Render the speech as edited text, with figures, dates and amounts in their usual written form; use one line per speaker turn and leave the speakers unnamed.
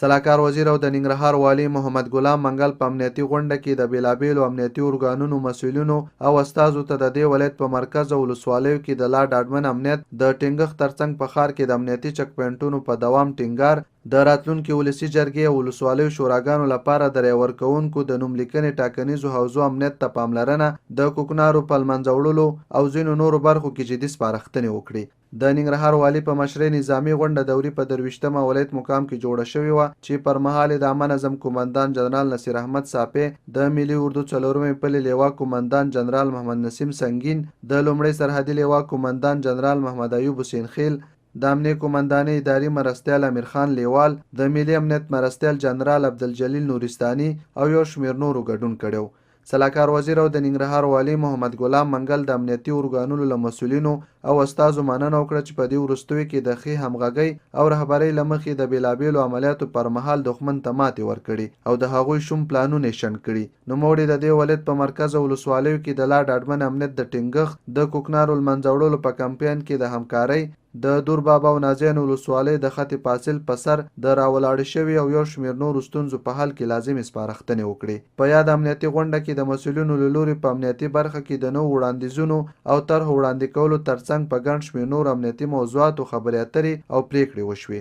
سلاکار وزیر او د ننګرهار والي محمد ګلام منګل په امنیتي غونډه کې د بېلابېلو امنیتي ارګانونو مسؤلینو او استازو ته د دې ولایت په مرکز او ولسوالیو کې د لا ډاډمن امنیت د ټینګښت ترڅنګ په ښار کې د امنیتي چک پواینټونو په دوام ټینګار، د راتلونکې ولسي جرګې او ولسوالیو شوراګانو لپاره د رای ورکوونکو د نوم لیکنې ټاکنیزو حوزو امنیت ته پاملرنه، د کوکنارو په لمنځه وړلو او ځینو نورو برخو کې جدي سپارښتنې وکړې. د ننګرهار والي په مشرۍ نظامي غونډه د وري په 23 مه ولایت مقام کې جوړه شوې وه چې پر مهال یې د عامه نظم قومندان جنرال نصیر احمد ساپی، د ملي اردو څلورمې پلې لوا قومندان جنرال محمد نسیم سنګین، د لومړۍ سرحدي لوا قومندان جنرال محمد ایوب حسین خیل، د امنیې قومندانۍ اداري مرستیال امیر خان لیوال، د ملي امنیت مرستیال جنرال عبدالجلیل نورستاني او یو شمېر نورو ګډون کړی و. سلاکار وزیر او د ننګرهار والي محمد ګلام منګل د امنیتي ارګانونو له مسؤلینو او استازو مننه وکړه چې په دې وروستیو کې د ښې همغږۍ او رهبرۍ له مخې د بېلابېلو عملیاتو پر مهال دښمن ته ماتې ورکړې او د هغوی شوم پلانونه یې شنډ کړي. نوموړي د دې ولایت په مرکز او ولسوالیو کې د لا ډاډمن امنیت د ټینګښت، د کوکنارو لمنځه وړلو په کمپاین کې د همکارۍ، د دور بابا او نازیانو ولسوالۍ د خط فاصل په سر د راولاړې شوې او یو شمېر نورو ستونزو په حل کې لازمې سپارښتنې وکړې. په یاده امنیتي غونډه کې د مسؤلینو له لوري په امنیتي برخه کې د نوو وړاندیزونو او طرحو وړاندې کولو ترڅنګ په ګڼ شمېر نورو امنیتي موضوعاتو خبرې اترې او پرېکړې وشوې.